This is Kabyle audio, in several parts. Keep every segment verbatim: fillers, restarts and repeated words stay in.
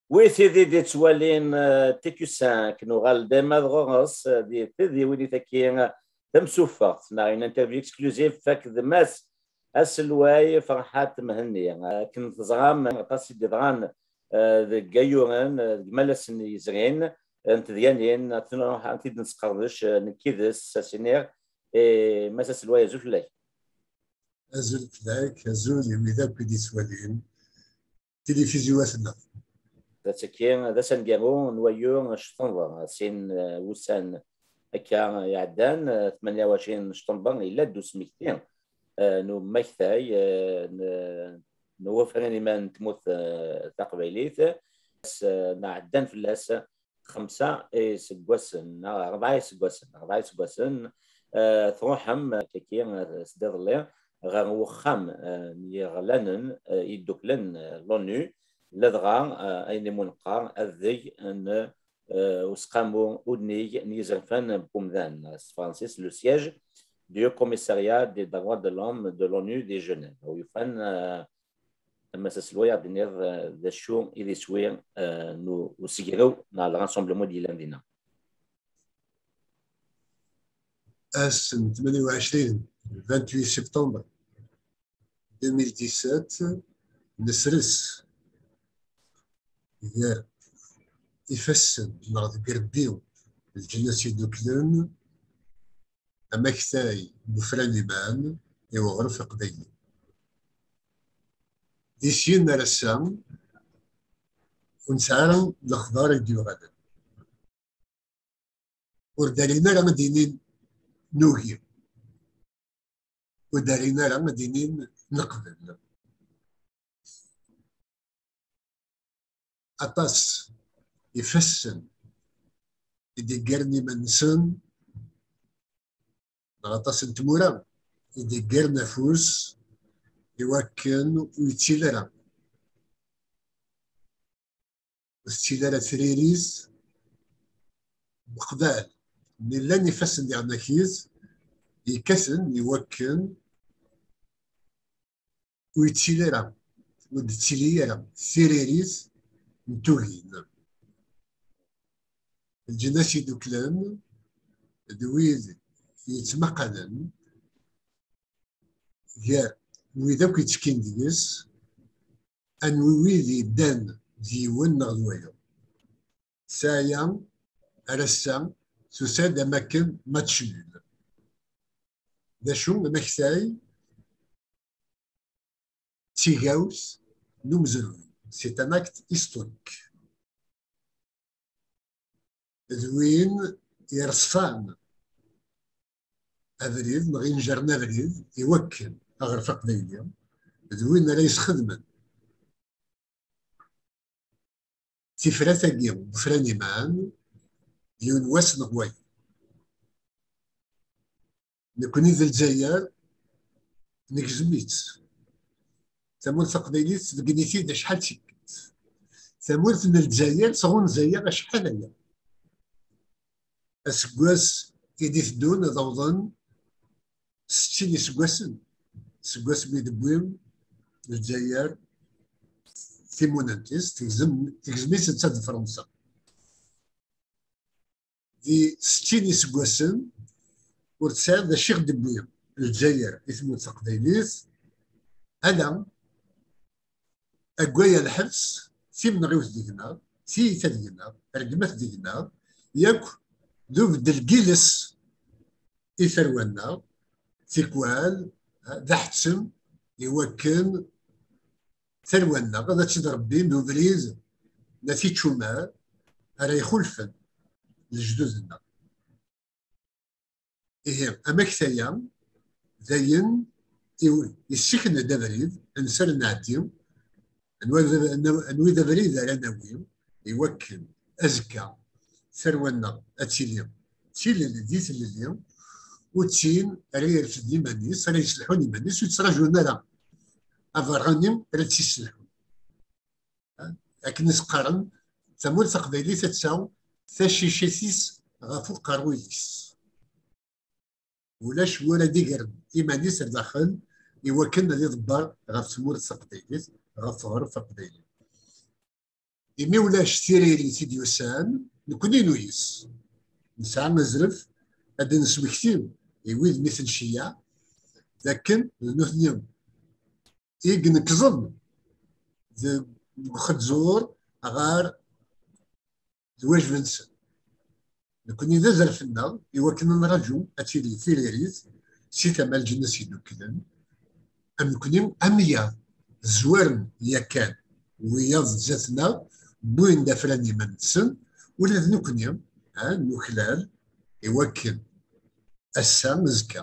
Wi tid i d-yettwalin, eh, T Q cinq, nuɣal dima d ɣur-s, eh, di tediwinit-agi, eh, tamsuffeɣt, neɣ une interview exclusive akked Mass aselway Ferḥat Mhenni. Akken teẓram, aṭas i d-yeḍran, eh, deg Ayyuren, eh, deg Malasen yezrin, eh, n tedyanin, ad t-nruḥ, ad t-id-nesqerdec, eh, nekk yid-s, as-iniɣ, eh, Mass aselway, azul fell-ak. Azul fell-ak, azul i wid akk i d-yettwalin Tilifizyu At Nnhar. D ass-agi, d ass aneggaru n wayyur n Ctember, sin, eh, wussan akka iɛeddan, eh, tmenya u ɛecrin Ctember, yella-d usmekti, eh, n umaktay, eh, n, n wafran iman n tmurt, eh, taqbaylit. Ass, eh, nɛeddan fell-as xemsa iseggasen, neɣ rebɛa iseggasen, rebɛa iseggasen, eh, truḥem, eh, kaki, eh, sdiḍelli ɣer wexxam, eh, n yiɣlanen, eh, idduklen, eh, l'ONU, ladɣa, eh, ayen imu neqqar adeg n, eh, usqamu udnig n yizerfan n wemdan, s tefransist, le siège du Haut Commissariat des droits de l'homme de l'ONU di Genève. U yufan, eh, Mass aselway, ad d-tiniḍ, eh, d acu i d iswi, eh, n u-, usegrew neɣ le rassemblement i d-yellan dinna? Ass n tmenya u ɛecrin, vingt-huit septembre deux mille dix-sept, nesres gar ifassen neɣ deg rebbi n Lǧennas Yedduklen amaktay n ufran iman i uɣref aqbayli. Di syin ar ass-a, ur nesɛi ara lexbar i d-yuɣalen. Ur d-rrin ara ad d-inin nugi. Ur d-rrin ara ad d-inin neqbel. Aṭas ifassen i d-iggaren iman-nsen, neɣ aṭas n tmura i d-iggaren afus i wakken ur yettili ara, ur tettili ara tririt n uqbal. Llan ifassen diɣen akid yekkaten i wakken ur yettili ara, ur d-tettili ara tiririt n tugin. Lǧennas Yedduklen d wid yettmaqalen gar wid akk yettekkin deg-s, anwi wid yeddan d yiwen neɣ d wayeḍ. Sɛaya ar ass-a tusa-d am akken match nul. D acu amaktay? D tigawt n umezruy. C'est un acte historique. D win ireṣfan abrid, neɣ inejren abrid, i wakken aɣref aqbayli d win ara yesxedmen tifrat-agi n ufran iman, yiwen wass neɣ wayeḍ. Nekni d Lezzayer, negzem-itt. Tamurt taqbaylit, tbeggen-it-id acḥal d tikkelt. Tamurt n Lezzayer tɣunza-yaɣ acḥal aya. Aseggas i d-iteddun ad awḍen settin iseggasen, seg wasmi d-tewwi Lezzayer timunent-is, tegzem, tegzem-itt netta d Fransa. Di settin iseggasen, ur tesɛiḍ d acu i ɣ-d-tewwi Lezzayer i tmurt taqbaylit, ala aggay ar lḥebs, timneɣiwt deg-neɣ, tiyita deg-neɣ, rregmat deg-neɣ, yakk d ubeddel n yiles i tarwa-nneɣ, tikwal, d aḥettem i wakken tarwa-nneɣ ad tt-id-rebbin d ubrid n at ičumar ara ixulfen lejdud-nneɣ. Ihi, amaktay-a d ayen i-, yessken-d abrid, ansi ara nɛeddi, anwa d, anwa d abrid ara nawi i wakken azekka tarwa-nneɣ ad tili d tilel di tlelli, ur d tin ara yerfed iman-is, ara yesselḥun iman-is, ur yettraǧun ara aberrani ara tt-yesselḥun. Akken i s-qqaren, tamurt taqbaylit ad taɣ tacicit-is ɣef uqerruy-is. Ulac win ara d-igren iman-is ar daxel i wakken ad iḍebber ɣef tmurt taqbaylit, ɣef uɣref aqbayli. Imi ulac tiririt i d-yusan, nekkni nuyes. Nesɛa azref ad d-nesmekti i wid mi ten-nceyyeɛ d akken d nutni i inekkẓen deg uxezzur ɣer lwajeb-nsen. Nekkni d azref-nneɣ i wakken ad nraju ad tili tiririt si tama n Lǧennas Yeddukklen, am nekkni am wiyaḍ, zwaren yakan wiyaḍ zdat-nneɣ, wwin-d afran n yiman-nsen, ula d nekkni, ha, nuklal i wakken ass-a, azekka,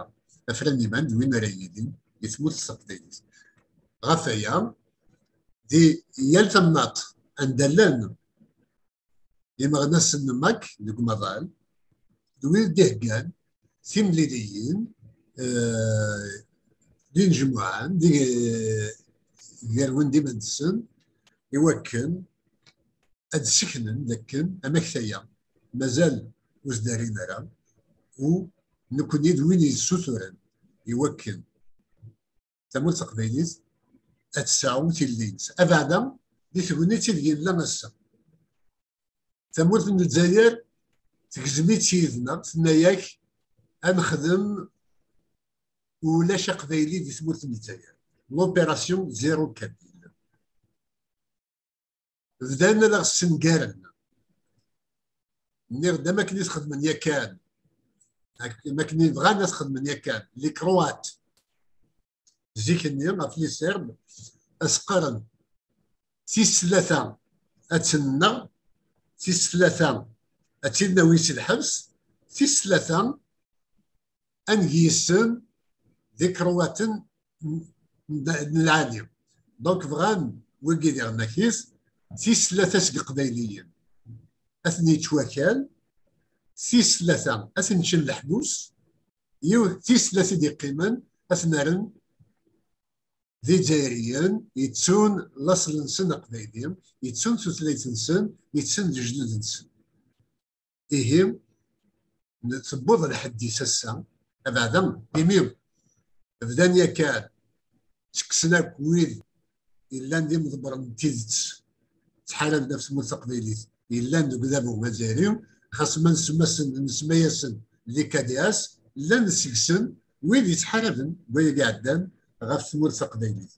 afran n yiman d win ara yilin di tmurt taqbaylit. Ɣef waya, di yal tamnaḍt anda llan imeɣnasen n Mac deg umaḍal, d wid d-iheggan timliliyin, eh, d inejmuɛen, d, eh, gar win d iman-nsen, i wakken ad sseknen d akken amakta-ya mazal ur s-d-rrin ara, u nekkni d win yessuturen i wakken tamurt taqbaylit ad tesɛu tilelli-ines. Abeɛda, di tegnit ideg nella ass-a. Tamurt n Lezzayer tegzem-itt yid-neɣ, tenna-yak ad nexdem ulac aqbayli di tmurt n Lezzayer. L'opération zéro kabyle. Bdan la ɣ-ssengaren. Nniɣ-d am akken i t-xedmen yakan, am akken i bɣan ad t-xedmen yakan, les Croates. Zik-nni ɣef les Serbes, ad s-qqaren tis tlata ad tt-nneɣ, tis tlata ad tt-id-nawi si lḥebs, tis tlata ad neg yes-sen d Ikṛuwaten n, n, n lɛali. Donc bɣan wigi diɣen akis, tis tlata seg Iqbayliyen ad ten-yettwakal, tis tlata ad ten-ččen leḥbus, yiwet tis tlata i d-yeqqimen ad ten-rren d Izzayriyen yettun laṣel-nsen aqbayli, yettun tutlayt-nsen, yettun lejdud-nsen. Ihi, n-, tewweḍ lḥedd-is ass-a, abeɛda, imi bdan yakan ttekksen akk wid yellan d imḍebbren n tidet, ttḥaraben ɣef tmurt taqbaylit, yellan deg udabu azzayri, xas ma nsemma-sen, nsemma-yasen les K D S, llan seg-sen wid yettḥaraben deg wayagi iɛeddan ɣef tmurt taqbaylit.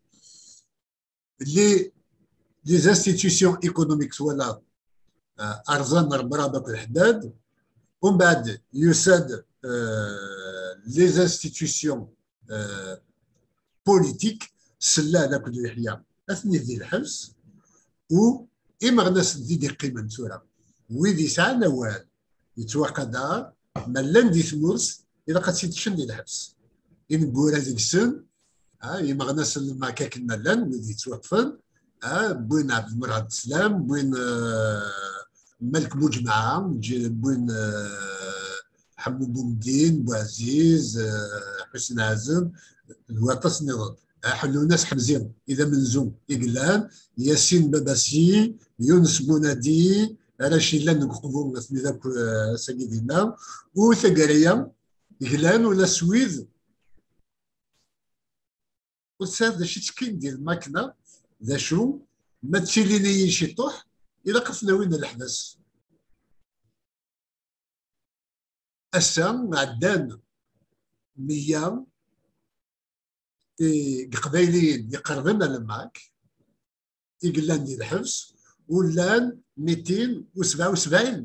Les, les institutions économiques, twalaḍ, euh, rẓan Rebrab akked Ḥeddad, umbeɛd yusa-d, euh, les institutions, euh, politiques, Sellal akked Yeḥya, atni di lḥebs, u imeɣnasen i d-iqqimen tura, wid yesɛan awal, yettwaqadar, ma llan di tmurt, ilaq ad tt-id-ččen di lḥebs. Ineggura deg-sen, ha, imeɣnasen n Lmak akken ma llan, wid yettwaṭṭfen, ha, wwin Ɛebd Lmerhad Teslam, wwin, eh, Malek Buǧemɛa, ǧ-, wwin, eh, Ḥemmu Bumdin, Buɛziz, eh, Ḥusen Ɛazem, d waṭas nniḍen. Ḥellu Nas Ḥemzi, i d amenzu i yellan, Yasin Babasi, Yunes Bunadi, arrac yellan deg uqbu, atni d akk, eh, ass-agi dinna, u taggara-ya, glan ula s wid ur tesɛiḍ d acu i ttekkin di lmakna, d acu, ma ttilin-iyi ciṭuḥ, ilaq ad ten-awin ɣer leḥbas. Ass-a, ɛeddan meyya i Iqbayliyen iqerben ar Lmak, i yellan di lḥebs, u llan mitin u sebɛa u sebɛin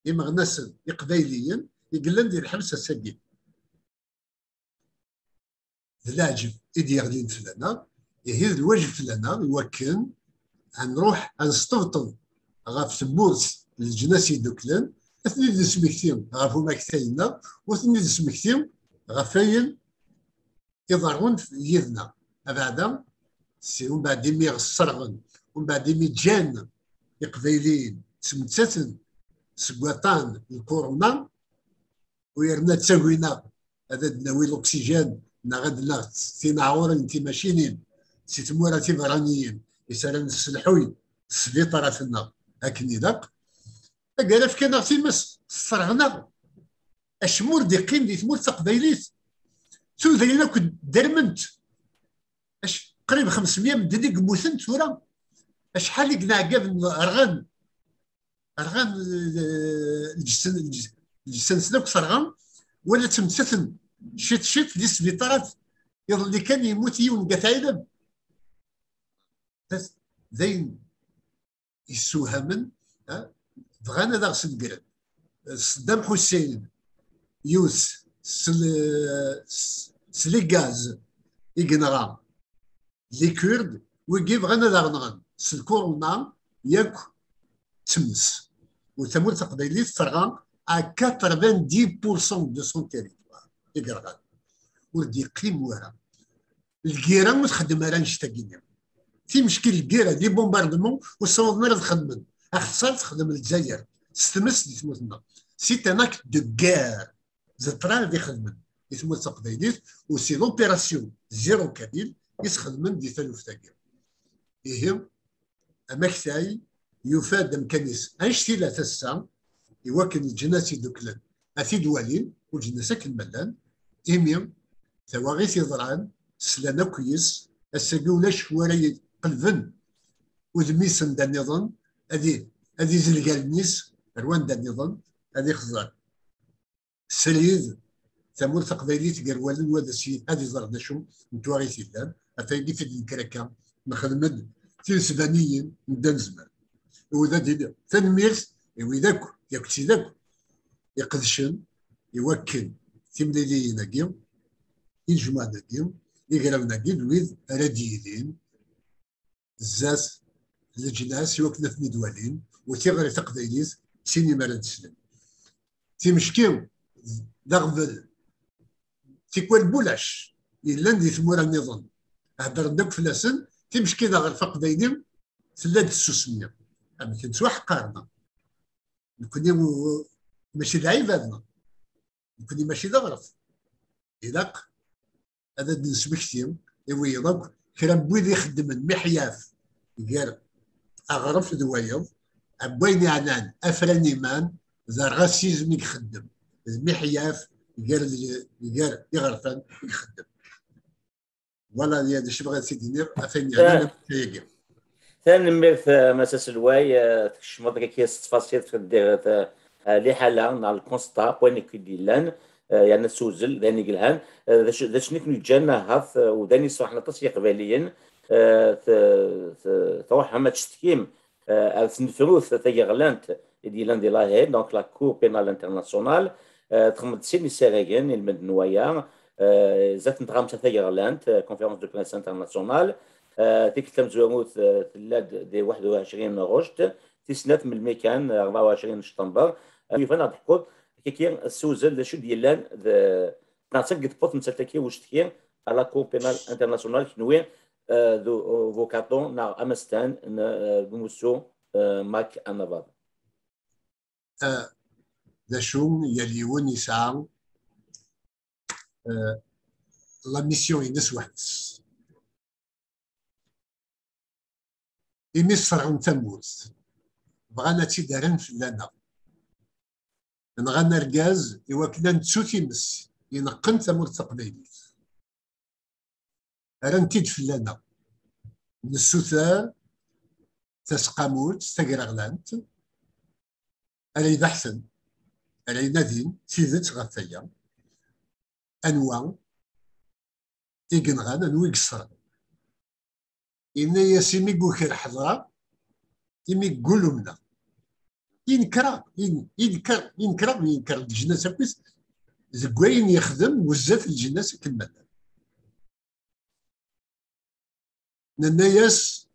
imeɣnasen iqbayliyen i yellan di lḥebs ass-agi. D leɛǧeb i d-yeɣlin fell-aneɣ, ihi d lwajeb fell-aneɣ i wakken ad nruḥ ad nesṭebṭeb ɣef tewwurt n Leǧnas Yeddukklen, ad ten-id-nesmekti ɣef umaktay-nneɣ, u ad ten-id-nesmekti ɣef wayen iḍerrun yid-neɣ. Abeɛda, si umbeɛd imi ɣ-sserɣen, umbeɛd imi ǧǧan Iqbayliyen ttmettaten seg waṭṭan n lkuruna, u yerna ttagin-aɣ ad d-nawi l'oxygène neɣ ad d-naɣ tinaɛurin timacinin si tmura tiberraniyin i s ara nesselḥuy sbiṭarat-nneɣ akken ilaq. Agar fkan-aɣ times, sserɣen-aɣ. Acemma ur d-iqqim di tmurt taqbaylit. Tudrin akk derment. Ac-, qrib xemsemya medden i yemmuten tura. Acḥal i yenɛeggaden rɣan, rɣan, eh, lǧessa-, lǧ-, lǧessa-nsen akk terɣa, wala ttmettaten ciṭ ciṭ di sbiṭarat. Iḍelli kan yemmut yiwen deg At Ɛidem. D ayen yessewhamen, ha? Bɣan ad aɣ-snegren. Saddam Hussein, yiwet s l-, s, s les gaz i yenɣa les Kurdes, wigi bɣan ad aɣ-nɣen s lkuruna yakk d tmes. U tamurt taqbaylit terɣa à quatre-vingt-dix pour cent de son territoire, i yerɣan. Ur d-yeqqim wara. Lgirra ur txeddem ara annect-agi-nni. Timecki n lgirra, les bombardements, ur ssawḍen ara ad xedmen. Axeṣṣar texdem Lezzayer s tmes di tmurt-nneɣ. C'est un acte de guerre. D ṭṭrad i xedmen di tmurt taqbaylit, u c'est l'opération zéro kabyle i sxedmen di taluft-agi. Ihi, amaktay yufa-d amkan-is annect-ila tassa, i wakken leǧnas idukklen a t-id-walin, u leǧnas akken ma llan, imi tawaɣit yeḍran, slan akk yes, ass-agi ulac wara iqelben udem-is anda nniḍen, ad i-, ad izelg allen-is ar wanda nniḍen, ad ixẓer srid tamurt taqbaylit gar wallen, wa d as-, ad iẓer d acu n twaɣit yellan. Ɣef wayagi i d-nekker akka, nexdem-d tinesbaniyin n da nezmer. U da d-iniɣ tanemmirt i wid akk, yakk d tid akk iqedcen i wakken timliliyin-agi, inejmaɛen-agi, igrawen-agi d wid ara d-yilin zdat leǧnas i wakken ad ten-id-walin, u tiɣri taqbaylit d tin imi ara d-slen. Timecki d aɣbel, tikwal n wulac yellan di tmura nniḍen, heddren-d akk fell-asen, timecki d aɣref aqbayli tella-d tsusmi. Amek nettwaḥqaren? Nekni u-, mačči d aɛibad, nekkni mačči d aɣref. Ilaq ad d-nesmekti i wiyeḍ akk kra n wid ixeddmen miḥyaf gar aɣref d wayeḍ, n wayen yeɛnan afran iman d arɣasizm i ixeddem, d miḥyaf gar, gar iɣerfan i ixeddem. Voilà, d acu bɣiɣ ad t-id-iniɣ, ɣef wayen yeɛnan. Tanemmirt, eh, Mass Aselway, eh, tkecmeḍ akka s ttfaṣil, tfeddiḍ, eh, eh, liḥala neɣ le constat, n wayen akk i d-yellan, eh, yerna s uzel, d ayen i yelhan. Eh, d acu, d acu i ken-yeǧǧan ahat, eh, u d ayen yesruḥen aṭas n Yiqbayliyen, eh, t-, t-, truḥem ad tcetkim, eh, ar tnefrut tayeɣlant i d-yellan di La Haye, donc la Cour pénale internationale, eh, txedmeḍ sin isaragen, ilmend n waya, eh, zdat n tɣamsa tayeɣlant, eh, conférence de presse internationale, eh, tikkelt tamezwarut, eh, tella-d di waḥed u ɛecrin ɣuct, tis snat melmi kan, eh, rebɛa u ɛecrin ctember, eh, yufan ad d-teḥkuḍ, kiki, s uzel d acu d-yellan, d, d neɣ d tagi tewweḍ temsalt-agi ucetki, à la Cour pénale internationale, kenwi, eh, d u-, avocat neɣ amastan n, eh, n umussu, eh, Mac Anabaḍ. Eh, d acu, yal yiwen yesɛa, eh, la mission-ines weḥd-s. Imi sserɣen tamurt, bɣan ad tt-id-rren fell-aneɣ. Nɣan argaz i wakken ad nettu times ineqqen tamurt taqbaylit. Rran-t-id fell-aneɣ. Nessuter taseqqamut tagraɣlant ara ibeḥten, ara inadin tidet ɣef waya. Anwa i yenɣan, anwa i yesserɣen? Yenna-yas: "Imi i yuker ḥeḍreɣ, imi i yeggul umneɣ." Inekreɣ, in-, inekreɣ, inekreɣ, inekreɣ leǧnas akkit deg wayen yexdem uzzat leǧnas akken ma llan. Nenna-yas: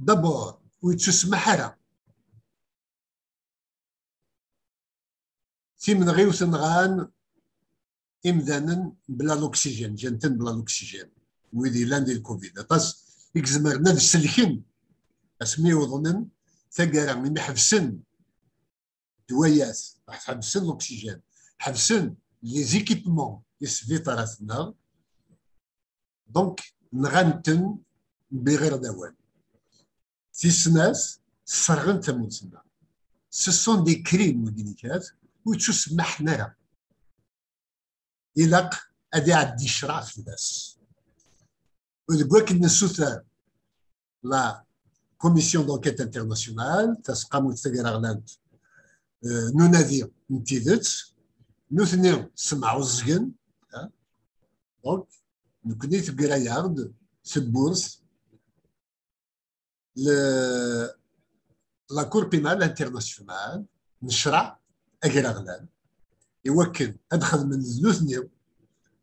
"D'abord, ur yettusmaḥ ara." Timenɣiwt nɣan imdanen bla l'oxygène, ǧǧan-ten bla l'oxygène, wid yellan di lcovid. Aṭas i izemren ad sellken asmi uḍnen taggara, imi ḥebsen ddwayat, ḥebsen l'oxygène, ḥebsen les équipements i sbiṭarat-nneɣ. Donc, nɣan-ten, wwiɣ-d awal. Tis snat, sserɣen tamurt-nneɣ. Ce sont des crimes, wigi i nekkat, ur ttusmaḥen ara. Ilaq ad iɛeddi ccreɛ fell-as. U deg wakken nessuter la Commission d'enquête internationale, taseqqamut tagraɣlant, euh, n unadi n tidet, nutni semɛuẓẓgen, hein. Donc, nekkni teggra-yaɣ-d tewwurt, le, la Cour pénale internationale, necreɛ agraɣlan, i wakken ad xedmen d nutni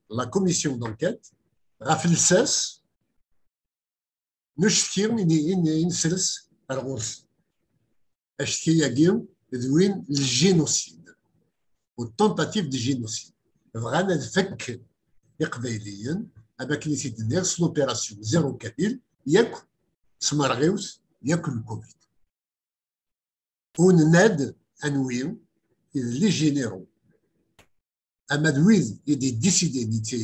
la commission d'enquête ɣef lsas n ucetki i n-, i n-, i nesres ar ɣur-sen. Acetki-agi d win n ljinusid, ou tentative de génocide. Bɣan ad fakken Iqbayliyen, am akken i t-id-nniɣ, s l'opération Zéro Kabyle, yakk s tmerɣiwt, yakk le covid. U nenna-d anwi i d les généraux, ama d wid i d-yeddisidin, i tt-,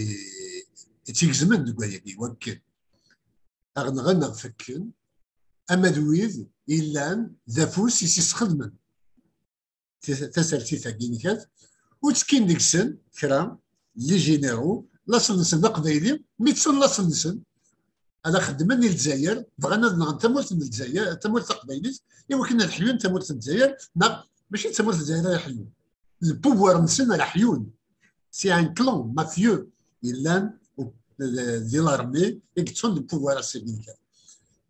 i tt-igezmen deg wayagi, wakken aɣ-nɣen neɣ fakken, ama d wid yellan d afus i s-isxedmen ti-, tasertit-agi n kat, ur ttekkin deg-sen kra, les généraux, laṣel-nsen d aqbayli, mi ttun laṣel-nsen, ad xeddmen i Lezzayer, bɣan ad nɣen tamurt n Lezzayer, tamurt taqbaylit, i wakken ad ḥyun tamurt n Lezzayer, neɣ mačči d tamurt n Lezzayer ara ḥyun. Le pouvoir-nsen ara ḥyun. C'est un clan mafieux yellan di l'armée i yettun le pouvoir ass-agi n kat.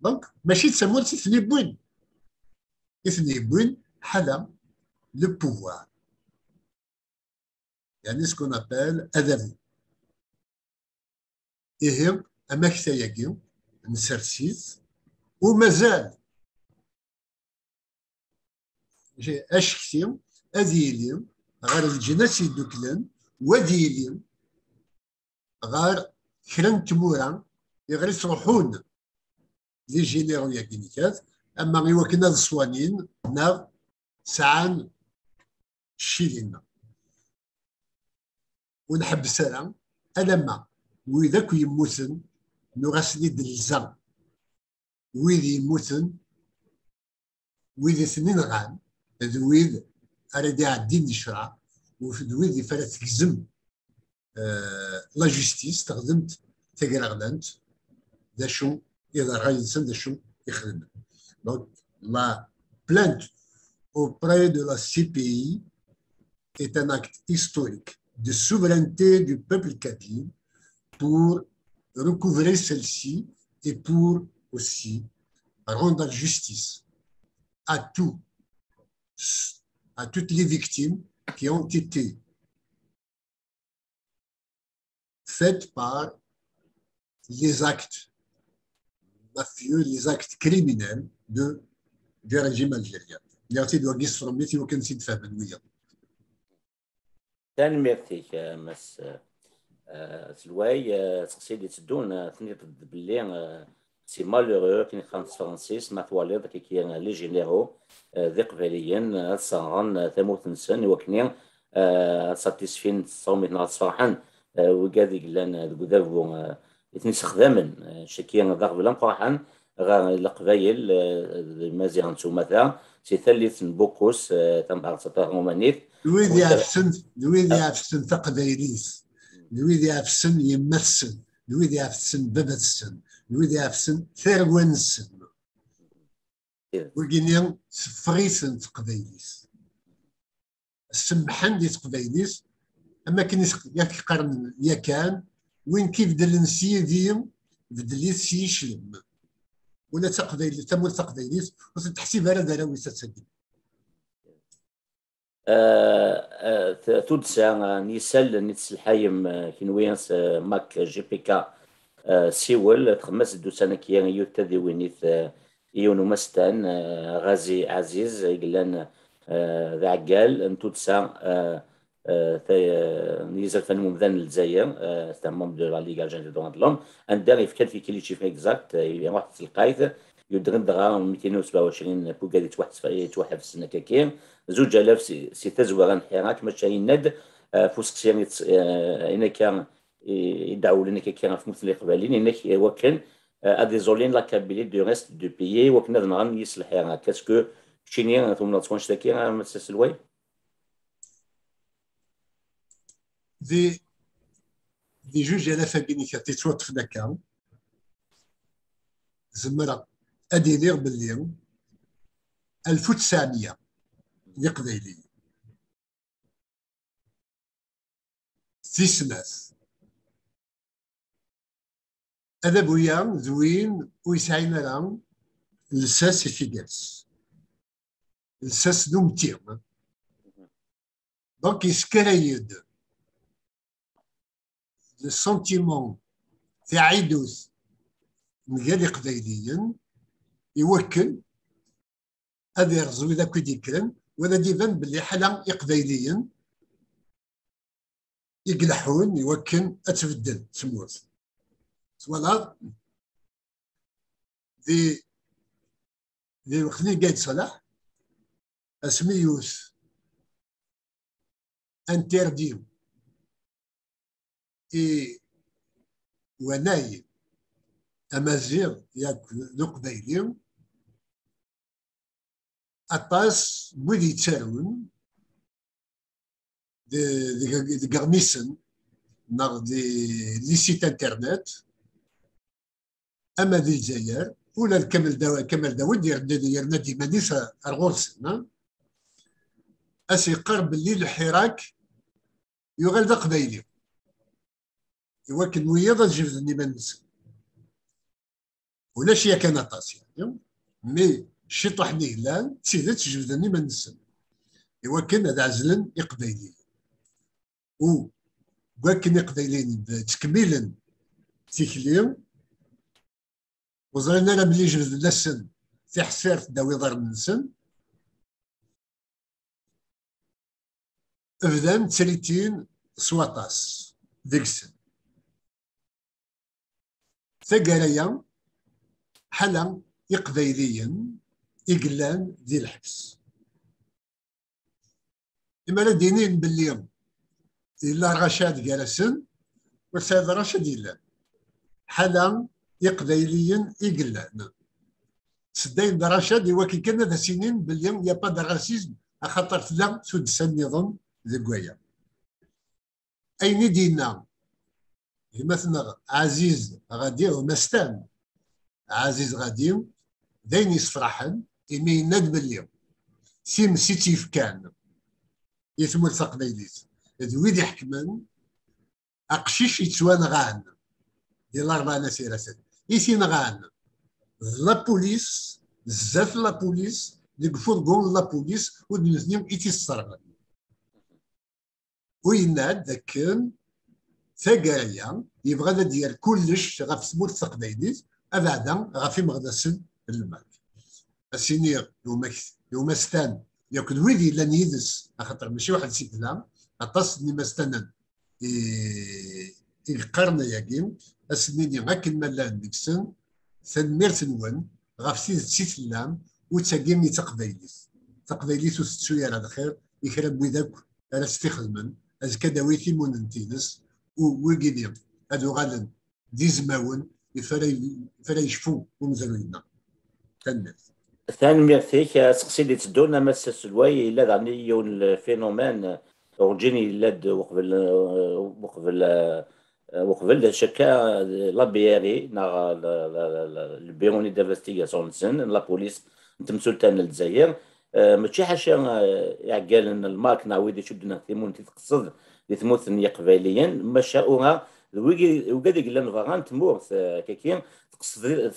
Donc, mačči d tamurt i ten-iwwin. I ten-iwwin ḥala le pouvoir. Yani ce qu'on appelle adabu. Ihi, amaktay-agi, nsers-it, u mazal acekti ad yili ɣer leǧnas yedduklen, u ad yili ɣer kra n tmura iɣer i ttruḥun les généraux-agi n kat, ama i wakken ad ṣwanin neɣ sɛan ccil-nneɣ. Ur nḥebbes ara alamma wid akk yemmuten, nuɣ-asen-id-nelza wid yemmuten, wid i ten-inɣan, d wid ara d-iɛeddin di ccreɛ, u d wid i ara tegzem, euh, la justice, teɣdemt tagraɣlant, d acu i d ṛṛay-nsen, d acu i xedmen. Donc, la plainte auprès de la C P I est un acte historique de souveraineté du peuple kabyle pour recouvrer celle-ci et pour aussi rendre justice à tous, à toutes les victimes qui ont été faites par les actes mafieux, les actes criminels de, du régime algérien. Nniɣ-t-id wagi s tṛumit i wakken tt-id-fehmen wiyaḍ. Tanemmirt-ik, a Mass, eh, Selway. Eh, seqsi d-itteddun, eh, tenniḍ-d belli, eh, c'est malheureux, akken i qqaren s tefransist, ma twaliḍ kiki les généraux, eh, d iqbayliyen, eh, ad sserɣen, eh, tamurt-nsen, i wakken, eh, ad satisfin s tṛumit neɣ ad sferḥen, eh, wigad i yellan, eh, deg udabu, eh, i ten-issexdamen. Eh, caki d aɣbel ameqqran ɣer Leqbayel, eh, d Imaziɣen s umata, si tallit n Bukus, eh, tamɣart taṛumanit. D wid iɛefsen, d wid iɛefsen taqbaylit, d wid iɛefsen yemma-tsen, d wid iɛefsen baba-tsen, d wid iɛefsen tarwa-nsen. Wigi-nni teffeɣ-iten teqbaylit. Semmḥen di teqbaylit, am akken i yak-, yak qqaren yakan, win k-ibeddlen s yidi, beddel-it s yiclem. Ula d taqbaylit, tamurt taqbaylit, ur ten-teḥsib ara d arraw-is ass-agi. Eh, eh, t-, tuddsa, eh, n yisallen i tesselḥayem, eh, kenwi s, eh, Mac G P K, eh, Siwel, txemmes-d ussan-agi yiwet tadiwinit, eh, i yiwen umastan, eh, Ɣazi Ɛaziz, i yellan, eh, d aɛeggal n tuddsa, eh, eh, ta-, eh, n yizerfan n umdan n Lezzayer, eh, c'est un membre de la Ligue algérienne des droits de l'homme, anda yefka-d tikli chiffre exact, eh, iruḥ s telqayt, yudren dɣa mitin u sebɛa u ɛecrin n wigad yettwaḥebsen akkaki, zuǧ alaf si, si tazwara n Ḥirak, maca yenna-d, eh, ɣef useqsi i tt-, eh, ayen akka i, i d-ɛewwlen akkaki ɣef tmurt n Leqbayel, yenna-k, eh, wakken, eh, ad iẓẓulin la Kabylie du reste du pays, wakken ad nɣen yis Lḥirak. Est-ce que keččini tumneḍ s wanect-agi, a Mass Selway? Di, di zuǧ alaf-agi n kat yettwaṭṭfen akka, zemreɣ ad iliɣ belli alef u tesɛemya d Iqbayliyen. Tis snat, adabu-ya d win ur yesɛin ara lsas i tigert, lsas d umti. Donc, yeskray-d le sentiment, taɛidut mgal Iqbayliyen, iwakken ad yerẓ wid akk i d-yekkren, wala d-iban belli ḥala Iqbayliyen i ileḥḥun iwakken ad tbeddel tmurt. Twalaḍ? Di, di lweqt-nni Gayd Salaḥ, asmi yut interdit i wanay amaziɣ yak d uqbayli, aṭas n wid yettarun de- deg deg iɣmisen neɣ di les sites internet, ama di Lezzayer, ula d Kamal Daw- Kamal Dawed yerna-, yerna-d iman-is ar ɣur-sen, ha? As-yeqqar belli Lḥirak yuɣal d aqbayli, iwakken wiyaḍ ad jebden iman-nsen. Ulac yakan aṭas, yeɛni, mi ciṭuḥ-nni yellan, d tidet jebden iman-nsen iwakken ad ɛezlen Iqbayliyen. U wakken Iqbayliyen ttkemmilen tikli, ur ẓrin ara belli jebden-asen tiḥsirt ddaw iḍarren-nsen, bdan ttritin s waṭas deg-sen. Taggara-ya, ḥala Iqbayliyen i yellan di lḥebs. Imi ara d-inin belli yella rracad gar-asen, ur tesɛiḍ rracad yellan. Ḥala Iqbayliyen i yellan. Seddayen d rracad i wakken kan ad as-inin belli y a pas de racisme, axaṭer tella tuddsa nniḍen deg waya. Ayen i d-yenna gma-tneɣ Ɛaziz Ɣadi, umastan Ɛaziz Ɣadi, d ayen yessefraḥen, imi yenna-d belli times i tt-yefkan i tmurt taqbaylit d wid iḥekmen, aqcic yettwanɣan di Larebɛa n At Yiraten, i t-inɣan d la police, zdat la police, deg ufurgu n la police, u d nutni i t-isserɣen. U yenna-d dakken taggara-ya yebɣa ad d-yerr kullec ɣef tmurt taqbaylit, abeɛda ɣef imeɣnasen n lmak. Ad s-iniɣ i umak- i umastan yakk d wid yellan yid-s, axaṭer mačči waḥed-s i tella, aṭas n yimastanen i i yeqqaren ayagi, ad s-nini akken ma llan deg-sen, tanemmirt-nwen ɣef tidet i tellam, u d tagi i d taqbaylit. Taqbaylit ur tettu ara lxir i kra n wid akk ara s-t-ixedmen, azekka ad d-tawi timunent-ines, u wigini ad uɣalen d izmawen i f ara i f ara yecfu umezruy-nneɣ. Tanemmirt. Tanemmirt-ik. Aseqsi d-itteddun, a Mass Selway, yella daɣen yiwen n lfinumène, urǧin yella-d uqbel, uqbel, uqbel d acu akka, la B R I, neɣ la, la, la, la, le Bureau d'investigation-nsen, n la police n temsulta n Lezzayer. Eh, mačči ḥaca, eh, iɛeggalen n lmak neɣ wid icudden ɣer timunent i tqeṣṣed di tmurt n Yiqbayliyen, maca ura d wigi, wigad i yellan berra n tmurt, eh, kaki, teqsed,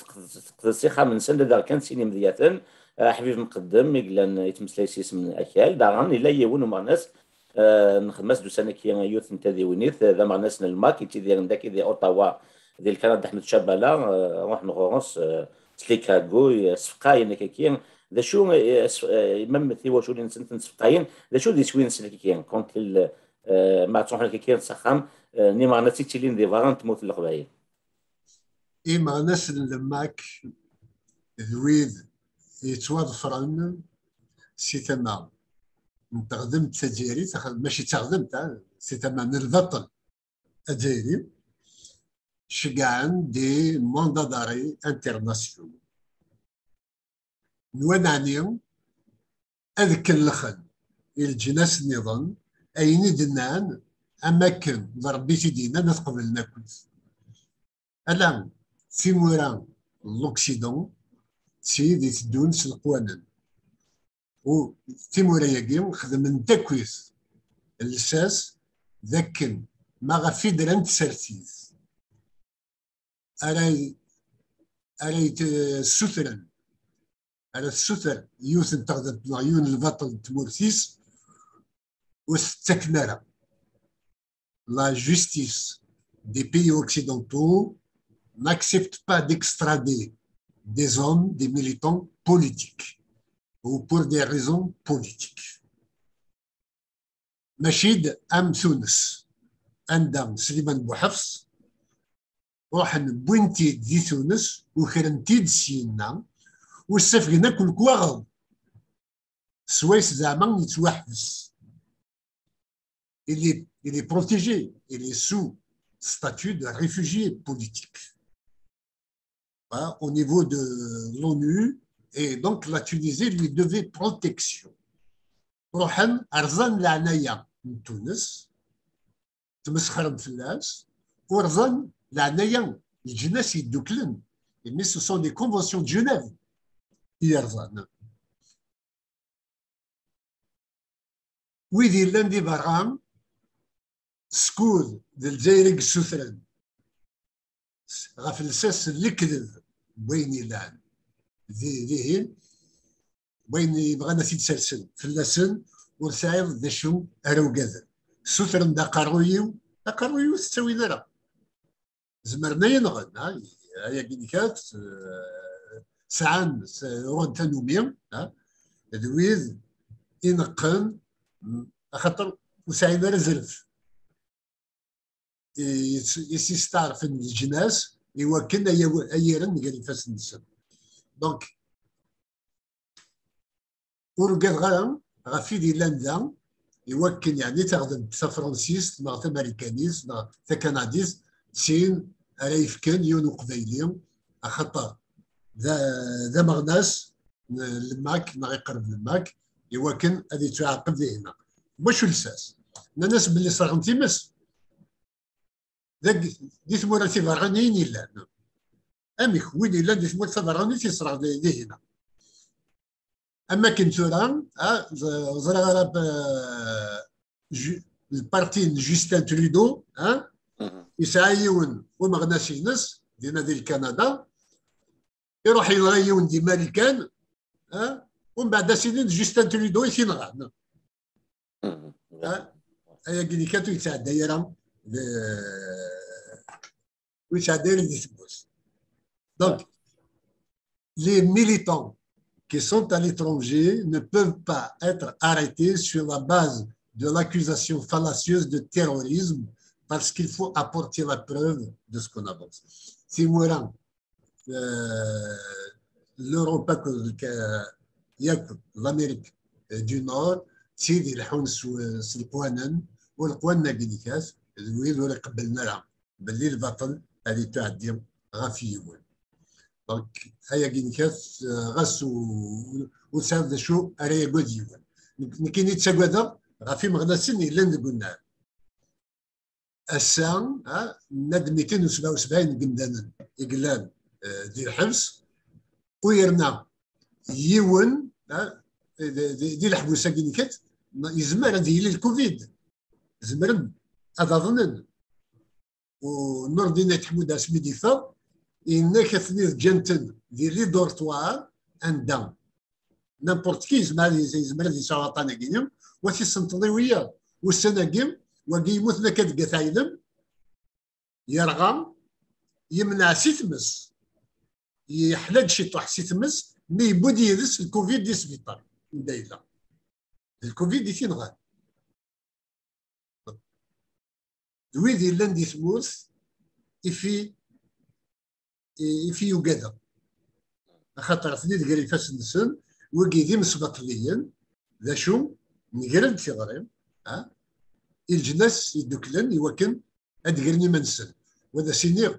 teqdes ixxamen-nsen, ladɣa kan sin imedyaten, eh, Ḥbib Mqeddem, i yellan yettmeslay s yisem n Akal, daɣen yella yiwen umeɣnas, eh, nxeddem-as-d ussan-agi yiwet n tadiwennit, eh, d ameɣnas n lmak, yettidiren dagi di Ottawa, di Lkanada, Ḥmed Cabala, eh, ruḥen ɣur-s, eh, s les gargouilles, eh, sfeqayen akkaki. D acu, eh, s-, eh, même tiwaculin-nsen ten-sfeqayen, d acu d iswi-nsen akkaki, quand il, eh, ma ttruḥen akkaki s axxam, eh, n imeɣnasen yettilin di berra n tmurt n Leqbayel? Imeɣnasen n lmak d wid yettwaḍefren si tama n teɣdemt tazzayrit, ax-, mačči d taɣdemt, ah, si tama n lbaṭel azzayri, ceggɛen des mandats d'arrêt internationaux. Nwan ɛni ad kellxen i leǧnas nniḍen ayen i d-nnan, am akken d Ṛebbi i t-id-yennan, ad qeblen akkit. Ala, timura n l'Occident, d tid iteddun s leqwanen. U timura-agi xedmen-d akkit lsas d akken ma ɣef i ddren tsertit ara ara yessutren ara tessuter yiwet n teɣdemt neɣ yiwen n lbaṭel n tmurt-is ur t-ttaken ara. La justice des pays occidentaux n'accepte pas d'extrader des hommes, des militants politiques ou pour des raisons politiques. Mačči d am Tunes, anda Sliman Buḥefs ruḥen wwin-t-id di Tunes, ukren-t-id syenna, u ssafgen akk lekwaɣeḍ. Swayes zeɛma yettwaḥbes. Il est, il est protégé, il est sous statut de réfugié politique, hein, au niveau de l'ONU, et donc la Tunisie lui devait protection. Ruḥen rẓan leɛnaya n Tunes, tmesxrem fell-as, u rẓan leɛnaya n Leǧnas Yedduklen, mais ce sont des conventions de Genève i yerẓan. Wid yellan di berra, skud d Lezzayer i yessutren ɣef lsas n lekdeb n wayen yellan di- dihin, wayen yebɣan ad t-id-sersen fell-asen, ur sɛiḍ d acu ara ugaden. Ssutren-d aqerruy-iw, aqerruy-iw ur t-ttawin ara. Zemren ad yi-nɣen, ha, ayagi nekkat, eh, sɛan, s- uɣen tanumi, ha, d wid ineqqen, mm, axaṭer ur sɛin ara azref. I- i s-isteɛṛfen leǧnas i wakken ad yaw- ad yerren gar ifassen-nsen. Donc, ur ugadeɣ ara ɣef wid yellan da, i wakken, yeɛni, taɣdemt tafransist neɣ tamarikanit neɣ takanadit, d tin ara yefken yiwen uqbayli, axaṭer d a- d ameɣnas n lemmak neɣ iqerreb lemmak, i wakken ad yettuɛaqeb dihin. Wacu lsas? Nnan-as belli sserɣen times. Deg, di tmura tiberraniyin yellan. Amek win yellan di tmurt taberranit yesreɣ di- dihin? Am akken tura, ha, ẓ- ẓriɣ ara, eh, Ju- le parti n Justin Trudeau, ha, yesɛa yiwen umeɣnas-ines dinna di Lkanada, iruḥ yenɣa yiwen di Marikan, ha, umbeɛd ad s-inin d Justin Trudeau i t-inɣan. Ha? Ayagi nekkat ur yettɛedday ara d- ur yettɛedday ara di tmurt. Donc, les militants qui sont à l'étranger ne peuvent pas être arrêtés sur la base de l'accusation fallacieuse de terrorisme parce qu'il faut apporter la preuve de ce qu'on avance. Timura, euh, l'Europe akked lka- yakk l'Amérique, euh, du Nord, d tid ileḥḥun s, s leqwanen, u leqwanen-agi nekkat d wid ur iqebblen ara belli lbaṭel ad yettuɛeddi ɣef yiwen. Donc, ayagi nekkat, euh, ɣas u- ur tesɛiḍ d acu ara yagad yiwen. Nek- Nekkini ttagadeɣ ɣef imeɣnasen yellan deg unnar. Ass-a, ha, nenna-d mitin u sebɛa u sebɛin n yimdanen i yellan, eh, di lḥebs, u yerna yiwen, ha, di, di, di leḥbus-agi nekkat, yezmer ad yili lkuvid. Zemren ad aḍnen. U Nurdin At Ḥmud asmi d-yeffeɣ, yenna-k atni ǧǧan-ten di les dortoirs, anda n'importe qui yezmer ad yez- yezmer ad yesɛu aṭṭan-agi, wa t-isenṭeḍ i wiyaḍ. Ussan-agi, wagi yemmuten akka deg At Ɛidem, yerɣa, yemneɛ si tmes, yeḥla-d ciṭuḥ si tmes, mi yewwi-d yid-s lkuvid di sbiṭar anda yella. D lkuvid i t-inɣan. D wid yellan di tmurt i fi i fi ugadeɣ. Axaṭer atni deg ifassen-nsen, wigi d imesbaṭliyen, d acu, negren-d tiɣri, ha? I leǧnas yedduklen i wakken ad d-gren iman-nsen. Wa d as-iniɣ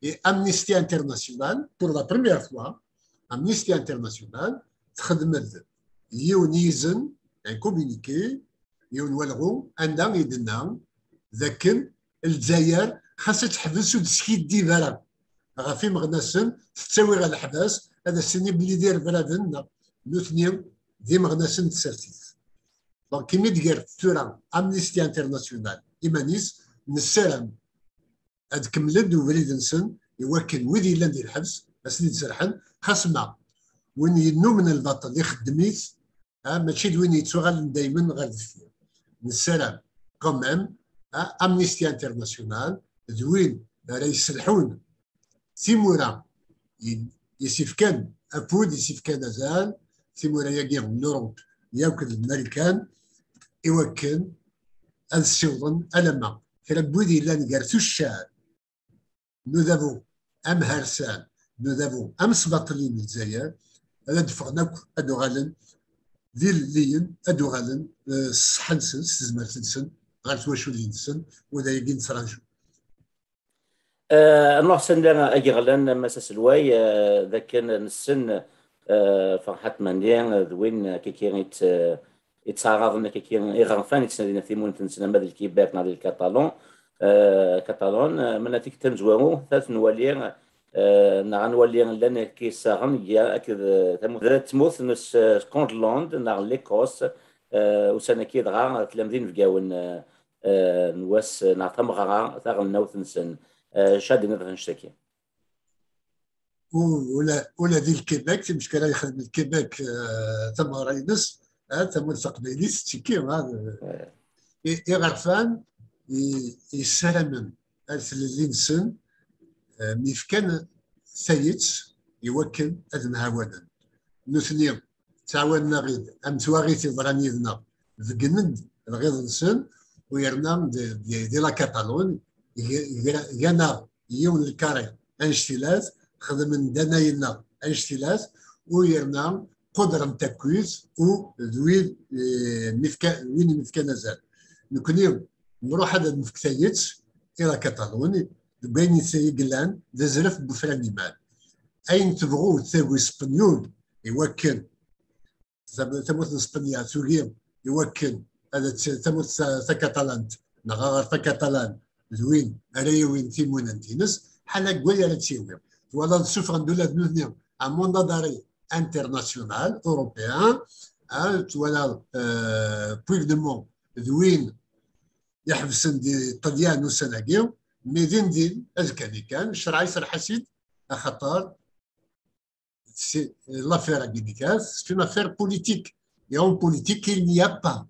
i Amnesty International, pour la première fois, Amnesty International texdem-d yiwen yizen, un communiqué, yiwen walɣu, anda i d-tenna d akken Lezzayer xas ad teḥbes ur d-teskiddib ara ɣef imeɣnasen, tettawi ɣer leḥbas, ad as-tini belli d irebraben, neɣ nutni d imeɣnasen n tsertit. Donc, imi d-gert tura Amnesty International iman-is, nessaram ad kemmlen ubrid-nsen i wakken wid yellan di lḥebs ad sen-id-serḥen, xas ma win yennumen lbaṭel ixeddem-it, ha, mačči d win yettuɣalen daymen ɣer deffir. Nessaram quand même, ha, Amnesty International d win ara yesselḥun timura i s-ifkan afud, i s-ifkan azal, timura-agi n Lurup yakk d Marikan, i wakken ad ssiwḍen alamma kra n wid yellan gar tuccar n udabu amharsan, n udabu amesbaṭli n Lezzayer, ad d-ffɣen akk, ad uɣalen d ilelliyen, ad uɣalen, eh, s ṣṣeḥḥa-nsen, s tezmert-nsen, ɣer twaculin-nsen, u d ayagi nettraǧu. Eh, nruḥ s anda ageɣlan, a Mass aselway, eh, d akken nessen, eh, Ferḥat Mhenni, eh, d win, eh, kiki, yettɛaraḍen kiki iɣerfan yettnadin ɣef timunent-nsen, ama d Lkibek neɣ d Lkatalun. Eh, Katalun, eh, ma nati tamezwarut, ad nwali, eh, neɣ ad nwali llan kki ssaɣen, ya, akked, eh, tamurt, d tmurt n s-, Scotland neɣ Likos, eh, ussan-agi dɣa tlam d inebgawen, eh, eh, n wass, neɣ tameɣra taɣelnawt-nsen. Eh, acu ad d-tiniḍ ɣef annect-agi? U-, ula, ula di Lkibek, timeckal ara yexdem Lkibek, eh, tameɣra-ines, eh, tamurt taqbaylit tettekki, eh, i-, iɣerfan i-, yessaramen ar tlelli-nsen, eh, mi fkan tayet i wakken ad mhawanen. Nutni ttɛawanen-aɣ-id am twaɣit yeḍran yid-neɣ, beggnen-d lɣiḍ-nsen, u yerna di, di, di la Catalogne, g-, gra-, gan-aɣ yiwen lkari annect-ilat, xedmen-d anay-nneɣ annect-ilat, u yerna qudren takkwit, u d wid, eh, mi fka-, win i mi fkan azal. Nekni nruḥ ad nefk tayet i la Catalogne, deg wayen i yellan d azref n wefran iman. Ayen tebɣu tagi Spenyul i wakken tam-, tamurt n Spanya tugi i wakken ad tt-, tamurt ta-, takatalant neɣ aɣref akatalan d win ara yawin timunent-ines, ḥala deg way ara tt-yawi. Twalaḍ, ssufɣen-d ula d nutni un mandat d'arrêt international, européen, ah, twalaḍ, euh, Puigdemont d win iḥebsen di Ṭṭelyan ussan-agi, mais din din, azekka-nni kan, ccreɛ iserreḥ-as-id, axaṭer c'est l'affaire Aguinigas, c'est une affaire politique. Et en politique, il n'y a pas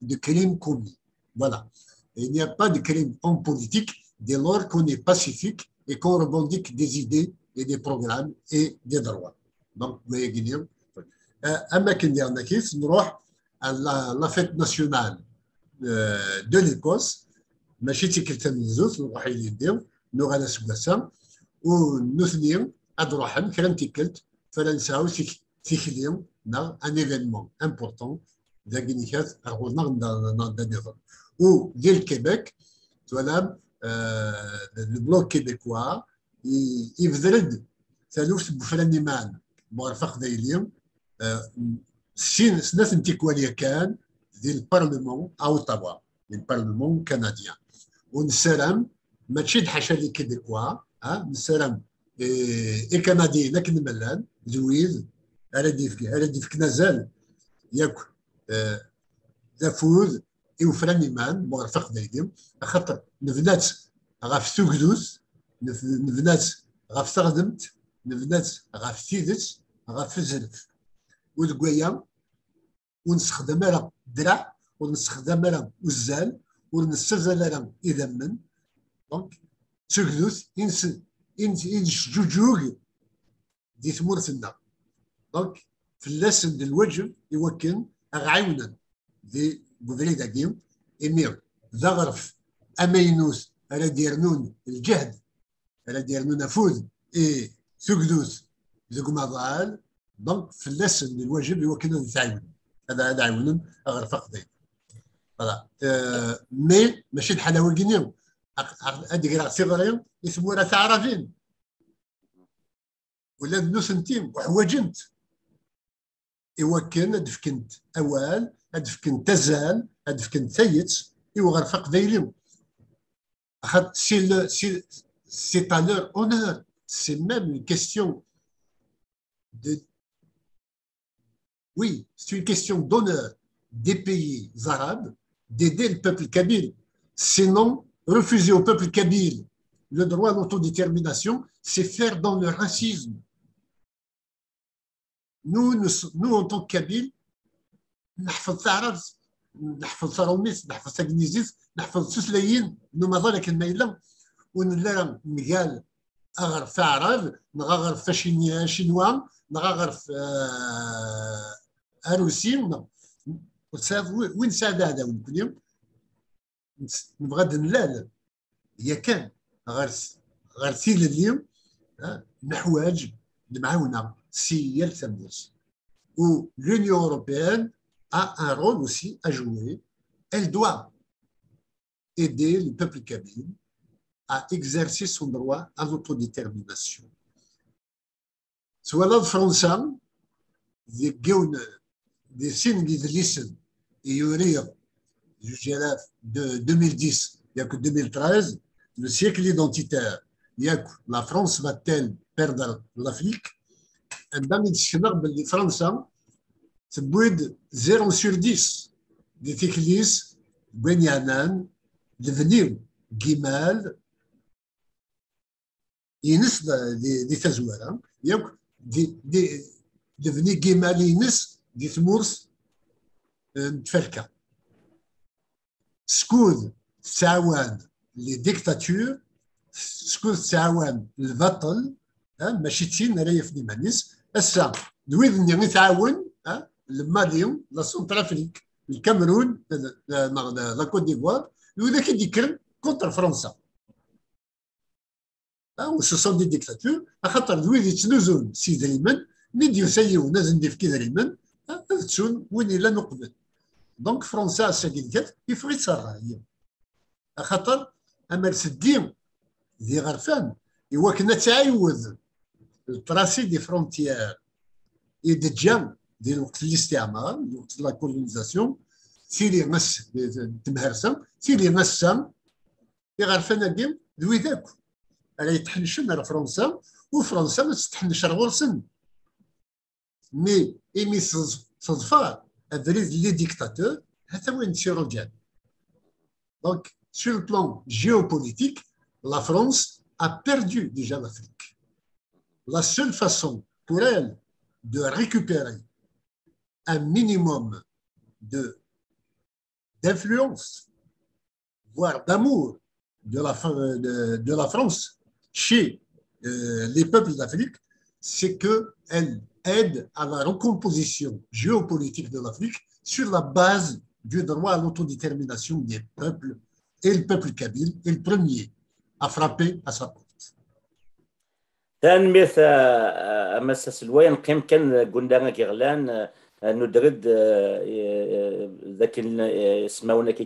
de crime commis. Voilà. Il n'y a pas de crime en politique dès lors qu'on est pacifique et qu'on revendique des idées et des programmes et des droits. Donc, vous voyez, Guinée. Euh, am akken diɣen akit, nruḥ à la, la fête nationale, euh, de l'Écosse, mačči d tikkelt tamenzut, nruḥ ilindi, nuɣal aseggas-a, u nutni ad ruḥen kra n tikkelt, fara nesɛu tik-, tikli neɣ un événement important, dagi nikat ar ɣur-neɣ n da, n da niḍen. U di Lkibek, twalam, euh, le bloc québécois, i-, ibder-d taluft n wefran iman n uɣref aqbayli, euh, sin, snat n tikwal yakan, di le Parlement à Ottawa, di le Parlement canadien. U nessaram, mačči d ḥaca les Québécois, ha, nessaram, eh, Ikanadiyen akken ma llan, d wid ara d-yefk-, ara d-yefken azal yakk, eh, d afud i wefran iman n uɣref aqbayli, axaṭer nebna-tt ɣef tugdut, nef-, nebna-tt ɣef teɣdemt, nebna-tt ɣef tidet, ɣef uzref. U deg waya, ur nessexdam ara ddreɛ, ur nessexdam ara uzzal, ur nessazal ara idammen. Donc, d tugdut i nes-, i nes-, i nesǧuǧug di tmurt-nneɣ. Donc, fell-asen d lwaǧeb i wakken ad ɣ-ɛiwnen di, deg ubrid-agi, imi d aɣref amaynut ara d-yernun lǧehd, ara d-yernun afud i tugdut deg umaḍal, donc fell-asen d lwaǧeb i wakken ad t-ɛiwnen, ad, ad ɛiwnen aɣref aqbayli. Voilà. Euh, mais mačči d ḥala wagi-nni. Aq-, aq-, ad d-greɣ tiɣri i tmura taɛrabin. Ula d nutenti uḥwaǧent i wakken ad d-fkent awal, ad d-fkent azal, ad d-fkent tayet i uɣref aqbayli. Axaṭ-, si le, si, C'est à leur honneur. C'est même une question de, oui, c'est une question d'honneur des pays arabes d'aider le peuple kabyle. Sinon, refuser au peuple kabyle le droit à l'autodétermination, c'est faire dans le racisme. Nous, nous, nous, en tant que Kabyles, نحفظ تعرف نحفظ تروميس نحفظ تاكنيزيس نحفظ سوسلايين نو مازال كان ما يلا ونلا مقال اغر في عرب نغا غر في شينوا نغا غر في آه، اروسي وين ساد وين ساد هذا ونكوني نبغى نلال هي كان غير غير تيللي نحواج المعاونه سي يال تموس و l'Union européenne a un rôle aussi à jouer. Elle doit aider le peuple kabyle à exercer son droit à l'autodétermination. Twalaḍ Fransa deg yiwen di sin n yidlisen i yuriɣ juj alaf de deux mille dix yak deux mille treize, le siècle identitaire yak la France va-t-elle perdre l'Afrique, anda i d-sekneɣ belli Fransa tewwi-d zéro sur dix di tikli-s n wayen yeɛnan lebni n yimal ines di tazwara yakk di lebni n yimal ines di tmurt n tferka. Skud tettɛawan les dictatures, skud tettɛawan lbaṭel, mačči d tin ara yafen iman-is. Ass-a d wid-nni i tɛawen le Mali, la Centrafrique, le Cameroun neɣ la Côte d'Ivoire, d widak i d-yekkren contre Fransa. Ce sont des dictatures, axaṭer d wid yettnuzun s yidrimen, mi d-yusa yiwen ad n-d-ifk idrimen ad ttun win yellan uqbel. Donc Fransa ass-agi d kat yeffeɣ-itt ṛṛay, axaṭer amer teddi d iɣerfan i wakken ad tɛiwed tracer des frontières i d-teǧǧa di lweqt n listiɛmar, di lweqt n la colonisation, tili ass n temhersa, tili ass-a iɣerfan-agi d wid akk ara yetḥennecen ar Fransa, u Fransa ad tetḥennec ar ɣur-sen. Mi imi teḍfer abrid n les dictateurs, hata wayen tt-iruǧan. Donc, sur le plan géopolitique, la France a perdu déjà l'Afrique. La seule façon pour elle de récupérer un minimum de d'influence, voire d'amour de la, de, de la France chez euh, les peuples d'Afrique, c'est qu'elle aide à la recomposition géopolitique de l'Afrique sur la base du droit à l'autodétermination des peuples, et le peuple kabyle est le premier à frapper à sa porte. Tanemmirt a Mass aselway. Neqqim kan deg unnar-agi ɣlan, nuder-d dakken ismawen-agi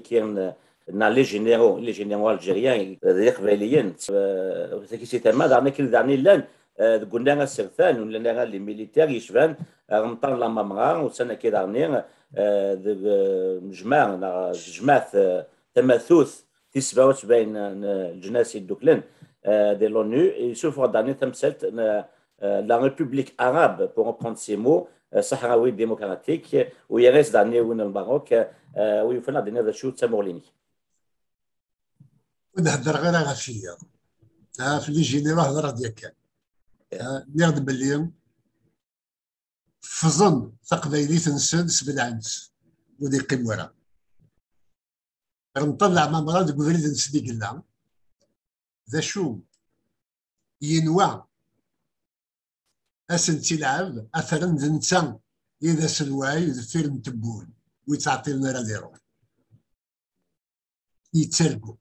neɣ les généraux, les généraux algériens d iqbayliyen, tagi si tama daɣen akken daɣen i llan deg unnar asertan, ur llan ara les militaires yecban remṭan lamamra, usan-agi daɣen deg nejmaɛ neɣ tejmaɛt tamatut tis sebɛa u sebɛin n Leǧnas Yedduklen de l'ONU, yessufeɣ-d daɣen tamsalt n la République arabe, pour reprendre ses mots, sahrawi démocratique, u yerra-yas daɣen i win n Lmerruk, u yufan ad d-tiniḍ d acu d tamuɣli-inek? Ur d-heddreɣ ara ɣef yiḍ, ɣef les généraux hedreɣ-d yakan. Nniɣ-d belli ffẓen taqbaylit-nsen, sbelɛen-tt, ur d-yeqqim wara. Remṭan leɛmamra deg ubrid-nsen i yella. D acu yenwa ad sen-tt-ilɛeb, ad t-rren d netta i d aselway deffir n tewwurt, ur yettɛeṭṭilen ara ad iruḥ. Yettargu.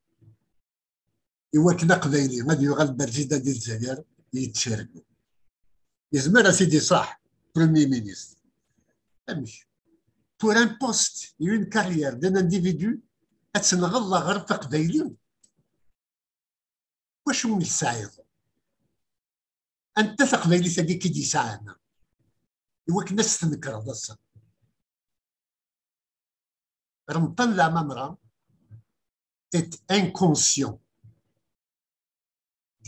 Iwakken aqbayli ad yuɣal d prezida di Lezzayer, yettargu. Yezmer ad t-id-iṣaḥ Premier Ministre. Amek? Pour un poste et une carrière d'un individu, ad tenɣeḍ laɣerf aqbayli? Wacu i tesɛiḍ? Anta taqbaylit-agi i k-id-yesɛan iwakken ad s-tnekreḍ ass-a? Remṭan leɛmamra est inconscient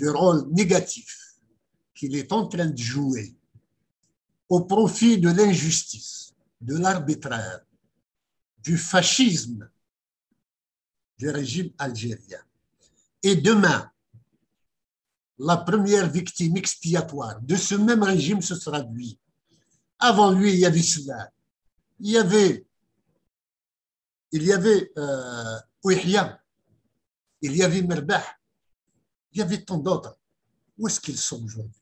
du rôle négatif qu'il est en train de jouer au profit de l'injustice, de l'arbitraire, du fascisme du régime algérien. Et demain, la première victime expiatoire de ce même régime, ce sera lui. Avant lui, il y avait cela. Il y avait, il y avait euh, Ouihia, il y avait Merbah, il y avait tant d'autres. Où est-ce qu'ils sont aujourd'hui?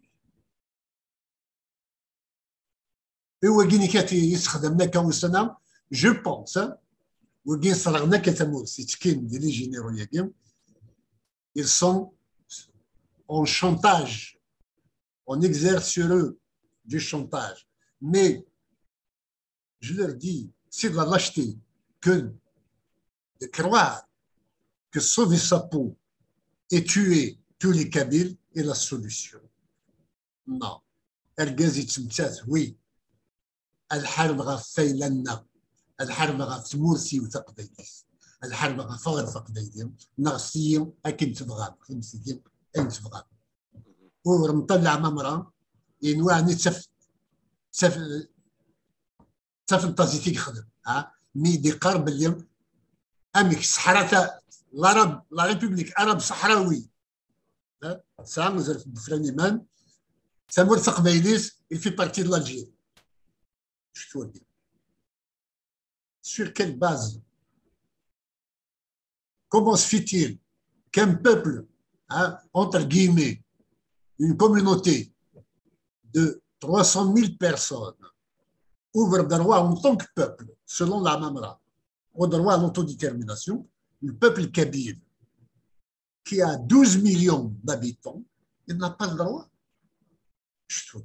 Et wagini kati yesxedmen akka ussan-a, je pense, hein, wagi yesserɣen akka tamurt, yettekkin di les généraux-agi, ils sont en chantage, on exerce sur eux du chantage. Mais je leur dis, c'est de la lâcheté que de croire que sauver sa peau et tuer tous les Kabyles est la solution. Non. Argaz yettmettat, oui. Ad ḥarbeɣ ɣef fayla-nneɣ. Ad ḥarbeɣ ɣef tmurt-iw taqbaylit. Ad ḥarbeɣ ɣef ɣef aqbayli. Neɣ s-iyi akken tebɣam. Xedmet-iyi ayen tebɣam. Ur mṭal leɛmamra, yenwa ɛni d taf-, d taf-, d tafenṭazit i yexdem, ha? Mi d-iqqar belli amek ṣṣeḥra ta-, l'Arab, la République Arabe Sahraoui, ha? Tesɛa azref n ufran iman, tamurt taqbaylit, il fait partie de l'Algérie. Je te dis. Sur quelle base? Comment se fait-il qu'un peuple, hein, entre guillemets, une communauté de trois cent mille personnes ouvre droit en tant que peuple, selon la Mamra, au droit à l'autodétermination, le peuple kabyle, qui a douze millions d'habitants, il n'a pas le droit. Je trouve.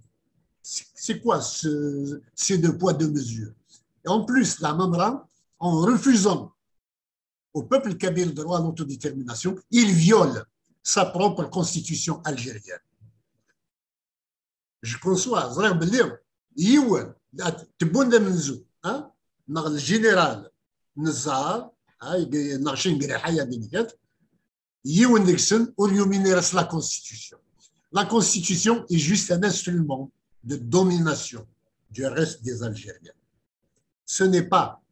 C'est c'est quoi ce, ces deux poids, deux mesures? Et en plus, la Mamra, en refusant au peuple kabyle le droit à l'autodétermination, il viole sa propre constitution algérienne. Je conçois, ẓriɣ belli yiwen, tebwun d amenzu, ha? Neɣ le général Nezzar, ha, neɣ Cengriḥa, ya dingat, yiwen deg-sen ur yumin ara s la constitution. La constitution est juste un instrument de domination du reste des Algériens. Ce n'est pas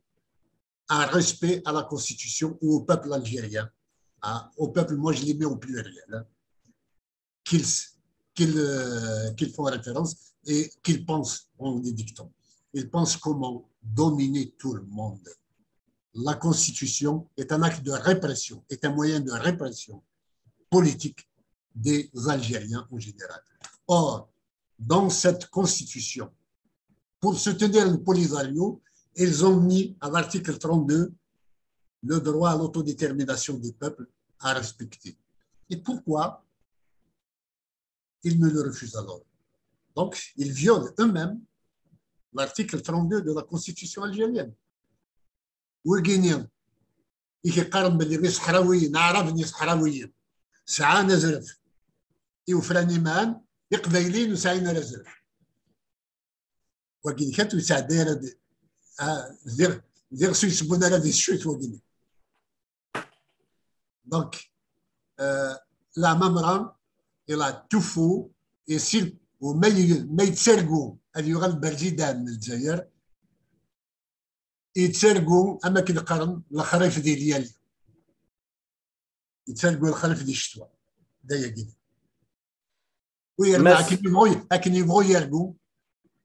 un respect à la constitution ou au peuple algérien, hein, au peuple, moi je les mets au pluriel, hein, qu'ils qu'ils euh, qu'ils font référence et qu'ils pensent en les dictons. Ils pensent comment dominer tout le monde. La constitution est un acte de répression, est un moyen de répression politique des Algériens en général. Or, dans cette constitution, pour soutenir le Polisario, ils ont mis à l'article trente-deux le droit à l'autodétermination des peuples à respecter. Et pourquoi ils me le refusent alors? Donc, ils violent eux-mêmes l'article trente-deux de la constitution algérienne. Wigini i k-iqqaren belli iseḥrawiyen, aɛraben iseḥrawiyen, sɛan azref i ufran iman, iqbayliyen ur sɛin ara azref. Wagi kan ur sɛedday ara d-, ah, diɣ, diɣ s ur yessewwen ara di tcuyt wagini. Donc, euh, la Mamra, il a tout faux, et si, u ma y-, ma yettargu ad yuɣal Berzidan n Lezzayer, yettargu, am akken qqaren, lexrif di lyali. Yettargu lexrif di ccetwa. D ayagi. U yerna akken yebɣu, akken yebɣu yargu,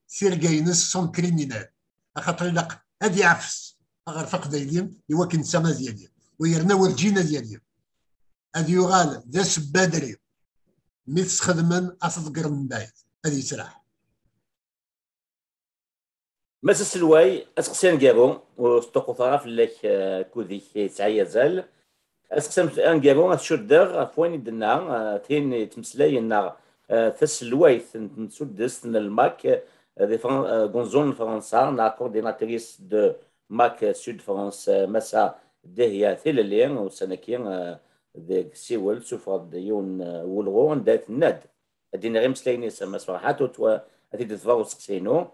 tirga-ines sont criminelles. Axaṭer ilaq ad iɛfes aɣref aqbayli i wakken netta ad yali. U yerna werǧin ad yali. Ad yuɣal d asebbadri. Mi t-sxedmen, ad t-ḍeggren mbaɛid. Ad yesraḥ. Mass aselway, aseqsi aneggaru, ur sṭuqquteɣ ara fell-ak, eh, akud-ik yesɛa azal. Aseqsi aneggaru, ad t-cuddeɣ ɣef wayen i d-tenna, eh, tin yettmeslayen neɣ, eh, taselwayt n tmessuddest n lmak, eh, di Fran-, eh, deg unẓul n Fransa, neɣ coordinatrice de mak Sud France, eh, Massa Dihya Tilelli, ussan-agi, eh, deg Siwel, tessufeɣ-d yiwen, eh, wulɣu anda i tenna-d, ad d-iniɣ imeslayen-is a Mass Ferḥat, ur ttwa-, ad t-id-ḍefreɣ useqsi-inu.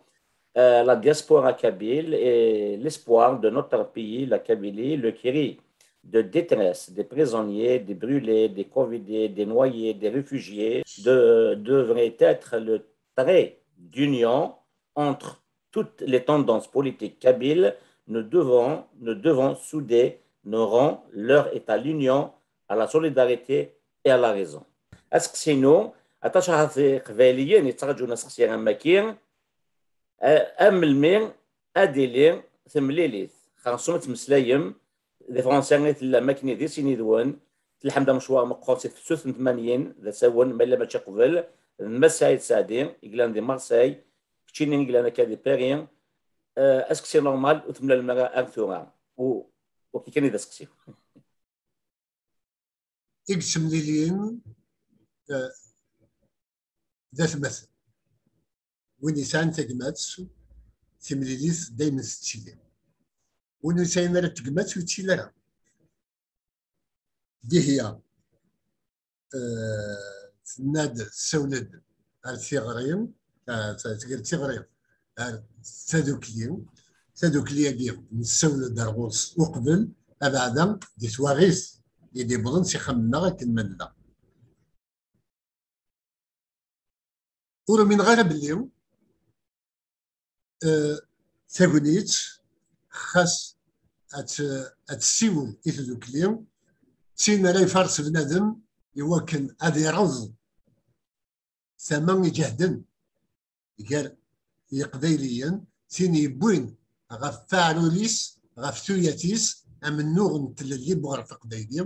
Euh, la diaspora kabyle et l'espoir de notre pays, la Kabylie, le cri de détresse des prisonniers, des brûlés, des covidés, des noyés, des réfugiés, de, devrait être le trait d'union entre toutes les tendances politiques kabyles. Nous devons, nous devons souder nos rangs, l'heure est à l'union, à la solidarité et à la raison. Aseqsi-inu, aṭas ara t-, iqbayliyen yettraǧun aseqsi am wagi, a-, am melmi ad d-tili temlilit? Xersum ad tmeslayem, d Fransa i tellam akken di sin yid-wen, telḥam-d amecwar meqqer si tefsut n tmanyin, d asawen, ma yella mačči qbel, d Mass Saɛid Saɛdi, i yellan di Marseille, keččini i yellan akka di Paris, eh, aseqsi normal, ur temlalem ara ar tura. U, u kan i d aseqsi. I yettemlilin, eh, d atmaten. Win yesɛan tagmat, timlilit daymen tettili. Win ur yesɛin ara tagmat, ur yettili ara. Dihya, eh, tenna-d, tessawel-d ar tiɣri, eh, tger tiɣri ar tadukli. Tadukli-agi nessawel-d ar ɣur-s uqbel, abeɛda di twaɣit i d-iwwḍen s ixxamen-nneɣ akken ma nella. Ur umineɣ ara belli, eh, tagnit, xas ad t-, ad tessiwel i tdukli, d tin ara ifares bnadem i wakken ad ireẓ tama iǧehden gar Yiqbayliyen, tin yewwin ɣef waɛrur-is, ɣef tuyat-is, amennuɣ n tlelli n uɣref aqbayli,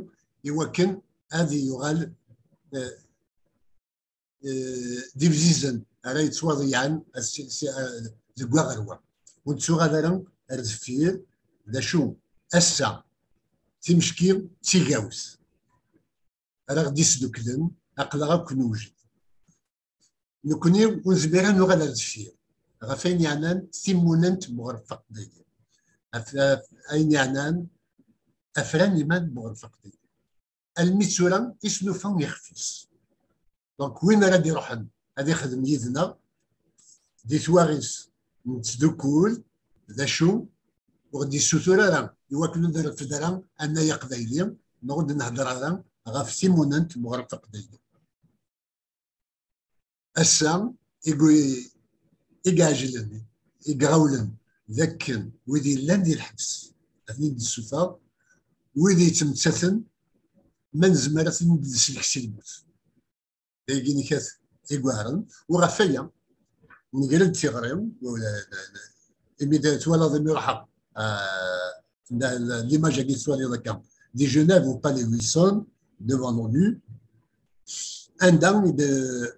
i wakken ad yuɣal, eh, eh, d ibzizen ara yettwaḍeyyɛen as-, si-, eh, deg wa ɣer wa. Ur nettuɣal ara ar deffir, d acu ass-a timecki d tigawt ara ɣ-d-isduklen, aql-aɣ akk newjed. Nekkni ur nezmir ad nuɣal ar deffir ɣef ayen yeɛnan timunent n uɣref aqbayli, ɣef, ɣef ayen yeɛnan afran iman n uɣref aqbayli. Almi d tura i s-nufa ixef-is. Donc, win ara d-iruḥen ad ixdem yid-neɣ di twaɣit n tdukkul, d acu ur ɣ-d-issutur ara i wakken ur d-nerfed ara annay aqbayli, neɣ ur d-nehder ara ɣef timunent n uɣref aqbayli. Ass-a, i gu-, i iɛejlen, i iɣawlen, d akken wid yellan di lḥebs, ad ten-id-nessuffeɣ, wid yettmettaten, ma nezmer ad ten-id-nsellek si lmut. D ayagi i kat i iweɛren, u ɣef waya, nger-d tiɣri, u, imi d-, twalaḍ imi ruḥeɣ, ah, la, la, l'image-agi tettwaliḍ akka, di Genève au Palais Wilson, devant l'ONU, anda i d-,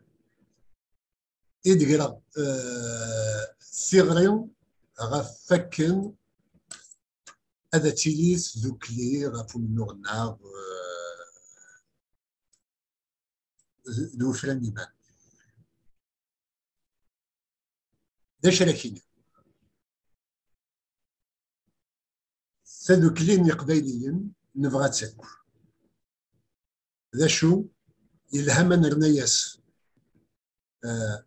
i d-greɣ, eh, tiɣri ɣef wakken ad tili tdukli ɣef umennuɣ-nneɣ, eh, d, d ufran iman. D acu ara k-iniɣ? Tadukli n Yiqbayliyen nebɣa-tt akk. D acu yelha ma nerna-yas, eh,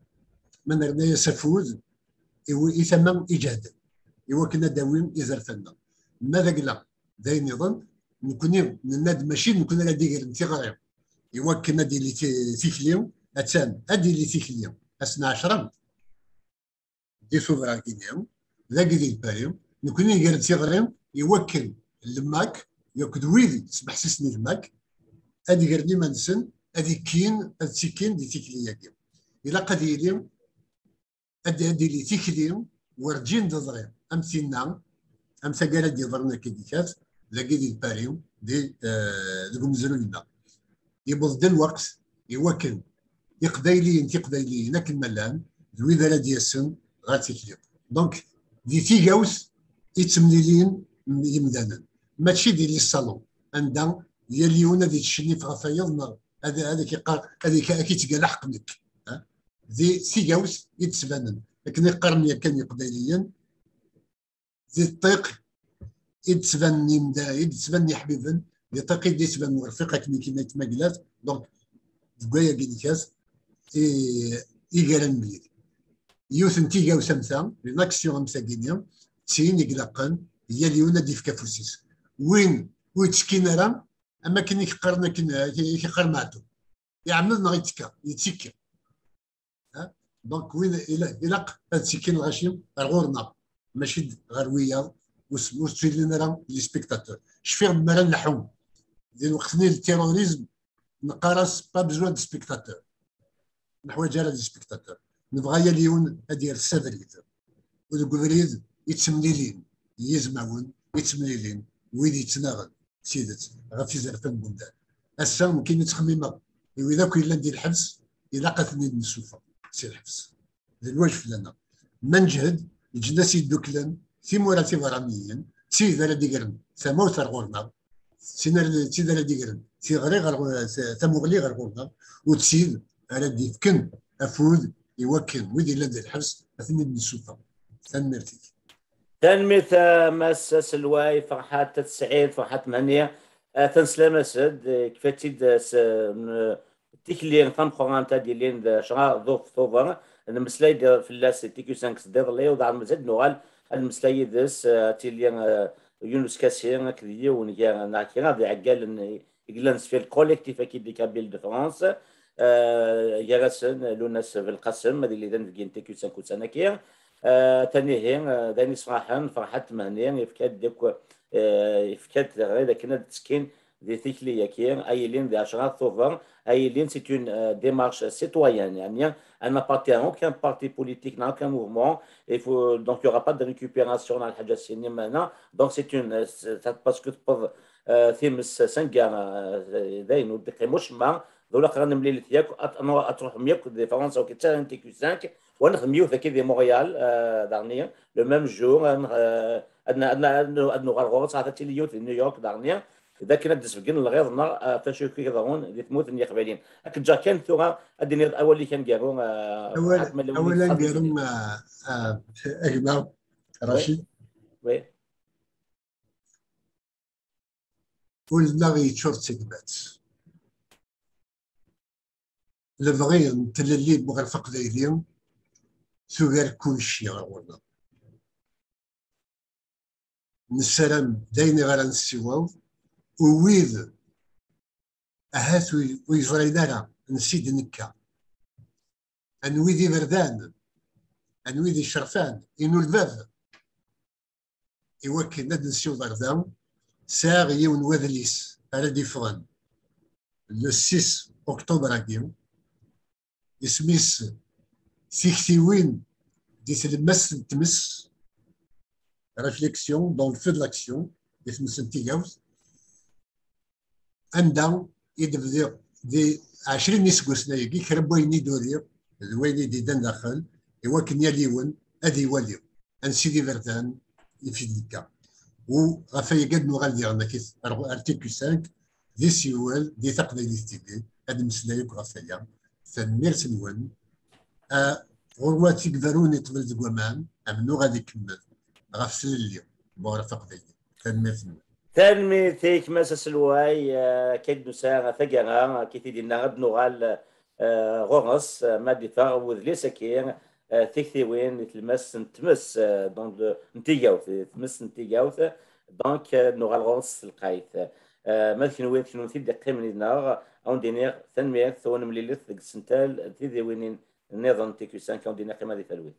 ma nerna-yas afud i wi-, i tama iǧehden, i wakken ad d-tawi izerfan-nneɣ. Ma d agla d ayen iḍen, nekkni nenna-d mačči d nekkni ara d-igren tiɣri i wakken ad d-tili ti-, tikli, attan ad d-tili tikli ass n ɛecra di tubeṛ-agi-nni, dagi di Lpari, nekkni nger-d tiɣri i wakken lemak, yakk d wid yettbeḥsisen i lemak, ad gren iman-nsen, ad ikkin, ad ttikkin di tikli-agi. Ilaq ad yili, ad, ad yili tikli werǧin d-teḍri, am tinna, am taggara d-yeḍran akka d-ikat, dagi di Lpari, di, eh, deg umezruy-nneɣ. Yewweḍ-d lweqt i wakken Iqbayliyen, Tiqbayliyin akken ma llan, d wid ara d-yasen ɣer tikli. Donc, di tigawt i ttemlilin yimdanen, mačči di les salons, anda yal yiwen ad yettcennif ɣef wayeḍ, neɣ ad, ad ak-iqqar, ad ak-, ad ak-itteg alaḥeq nekk. Ha? Di tigawt i d-ttbanen, akken i qqaren yakan Yiqbayliyen, di ṭṭiq i d-ttbanen imda-, i d-ttbanen iḥbiben, di ṭṭiq i d-ittban urfiq akken i k-, i tmaglat. Donc, deg wayagi nkat i, i gar-aneɣ. Yiwet n tigawt am ta, une action am tagini, d tin i ilaqen yal yiwen ad d-yefk afus-is. Win ur yettekkin ara, am akken i k-qqaren akken, i k-, i k-yeqqar Meɛtub. Iɛemmed neɣ yettekka? Yettekka. Ha? Donc, win ila-, ilaq ad ttekkin lɣaci ar ɣur-neɣ, mačči d-, ɣer wiyaḍ, ur s-, ur ttilin ara les spectateurs. Cfiɣ mi ara nleḥḥu di lweqt-nni le terrorisme, neqqar-as pas besoin de spectateurs. Neḥwaǧ ara des spectateurs. Nebɣa yal yiwen ad d-yers s abrid. U deg ubrid i ttemlilin yizmawen, i ttemlilin wid yettnaɣen d tidet ɣef izerfan n wemdan. Ass-a, nekkini ttxemmimeɣ i wid akk yellan di lḥebs, ilaq ad ten-id-nessufeɣ si lḥebs. D lwaǧeb fell-aneɣ. Ma neǧhed, leǧnas yedduklen, timura tiberraniyin, d tid ara d-igren tamawt ar ɣur-neɣ, d tin ara, d tid ara d-igren tiɣri ɣer ɣur-, tamuɣli ɣer ɣur-neɣ, u d tid ara d-ifken afud i wakken wid yellan di lḥebs ad ten-id-nessufeɣ. Tanemmirt-ik. Tanemmirt a Mass Aselway, Ferḥat At Sɛid, Ferḥat Mhenni, eh, taneslam-as-d, eh, kfat-id, eh, s, eh, n-, tikli tameqqrant ad d-ilin d cra d Tubeṛ, nmeslay-d fell-as di T Q cinq sḍiḍelli, u daɣen mazal ad nuɣal ad nmeslay yid-s, eh, ad tili, eh, Yunus Kasi akked yiwen gar, neɣ kra d iɛeggalen i yellan sfir le collectif-agi des Kabyles de France, eh, gar-asen Lunas Belqasem, ad yili d anebgi n T Q cinq ussan-agi. Eh, atan ihi, eh, d ayen yessefraḥen, Ferḥat Mhenni yefka-d akk, eh, yefka-d tiɣri d akken ad ttekkin di tikli-agi, ay yilin di ɛecra Tubeṛ, ay yilin c'est une, euh, démarche citoyenne, yeɛni, elle n'appartient à aucun parti politique, à aucun mouvement. Il faut, donc, il y aura pas de récupération n lḥaǧa s inna. Donc, c'est une, euh, c'est, ça, parce que tewweḍ, euh, times sanga, euh, dayen ur d-iqqim wacemma, d ulaq ad nemlilit yakk, ad, ad truḥem yakk di Fransa, u kečč T Q cinq, wa nexdem yiwet akka di Montréal, euh, daɣen, le même jour, euh, ad n-, ad n-, ad n-, ad nuɣal ɣur-s, ad tili yiwet di New York, daɣen, d akken ad d-sbeggen lɣiḍ-nneɣ, eh, ɣef wacu i iḍerrun di tmurt n Yiqbayliyen. Ad k-ǧǧeɣ kan tura ad d-tiniḍ awal-ik aneggaru, eh, awal, Ferḥat, ma yella awal win aneggaru, yettxemmimen. Eh, eh, a gma Racid. Oui. Ul-nneɣ yeččur d tagmat. Lebɣi n tlelli n uɣref aqbayli tugar kulci ɣer ɣur-neɣ. Nessaram d ayen i ara nessiweḍ, u wid ahat ur, ur yeẓrin ara ansi d-nekka, anwi d iberdan, anwi d icerfan, inulbab, i wakken ad nessiweḍ ar da, sɛiɣ yiwen n wadlis ara d-iffɣen le six octobre-agi, isem-is Tiktiwin di tlemmast n tmes, Réflexion dans le feu de l'action, di tmes n tigawt, anda i d-bdiɣ di ɛecrin iseggasen ayagi, kra n wayen i d-uriɣ d wayen i d-yeddan daxel, i wakken yal yiwen ad iwali ansi d iberdan i d-nekka. U ɣef wayagi ad nuɣal diɣen akit ar, ar T Q cinq, di Siwel, di Taqbaylit T V, ad nmeslay akk ɣef waya. Tanemmirt-nwen. Ah, ɣur-wat i iberrun iṭbel deg waman, amennuɣ ad ikemmel ɣef tlelli n uɣref aqbayli. Tanemmirt-nwen. Tanemmirt-ik, Mass Aselway, eh, akka i d-nusa taggara, akka i t-id-yenna ad nuɣal, eh, ɣur-s, eh, ma d-iffeɣ wedlis-agi, eh, Tiktiwin di tlemmast n tmes, eh, donc de, n tigawt, di tmes n tigawt, donc, eh, nuɣal ɣur-s s telqayt. Eh, ma d kenwi, d kennemti i d-iqqimen yid-neɣ, a wen-d-iniɣ tanemmirt, u nemlilit deg tsental n tidiwinin nniḍen n T Q cinq, a wen-d-iniɣ qqimet di talwit.